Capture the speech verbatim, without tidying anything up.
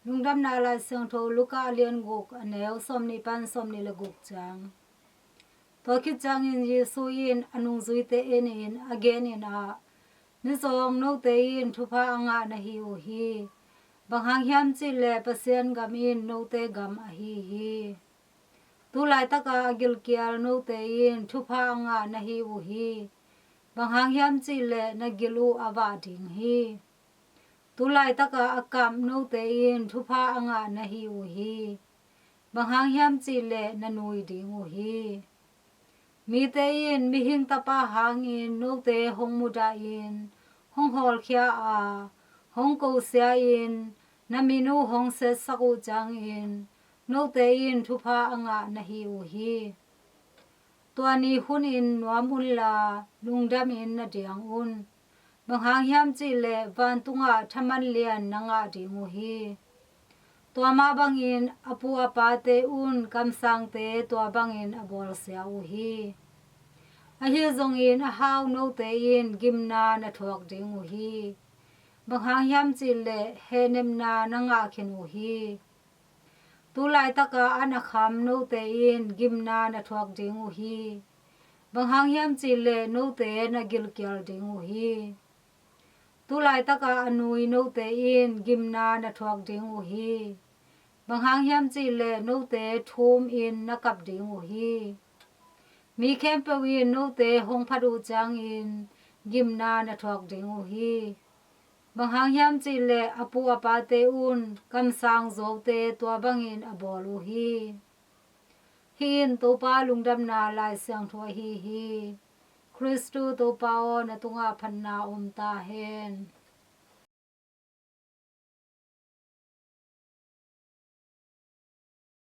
Lungdamna Lai Siangtho Luka a lian guk, a neu sawmnih pan sawmnih le guk ciang. Tua khit ciangin Jesu in a nungzuite en in a genin ah, "Mizawng, note in thupha a ngah na hi uh hi. Bang hang hiam cih leh Pasian gam in note gam ahi hi. Tu laitaka a gilkial note in thupha a ngah na hi uh hi. Bang hang hiam cih leh na gil uh a vah ding hi. Tu laitaka a kap note in thupha a ngah na hi uh hi. Bang hang hiam cih leh na nui ding uh hi. Mite in Mihing Tapa hangin note hong mudahin, hong hawlkhia a, hong kosia in, na min uh hong setsak uh ciangin, note in thupha a ngah na hi uh hi. Tua ni hunin nuam unla, lungdamin na diang un. Bang hang hiam cih leh vantungah thaman lian na ngah ding uh hi. Tua mah bangin a pu a pate un kamsangte tua bangin a bawlsia uh hi. Ahi zongin a hau note in gimna na thuak ding uh hi. Bang hang hiam cih leh hehnepna na ngah khin uh hi. Tu laitaka an a kham note in gimna na thuak ding uh hi. Bang hang hiam cih leh note na gilkial ding uh hi. Tu laitaka a nui note in gimna na thuak ding uh hi. Bang hang hiam cih leh note thum in na kap ding uh hi. Mi khempeuh in note hong phat uh ciangin gimna na thuak ding uh hi. Bang hang hiam cih leh a pu a pate un kamsang zuaute tua bangin a bawl uh hi." Hih in Topa Lungdamna Lai Siangtho ahi hi. Khristu Topa aw, na tungah phatna om ta hen.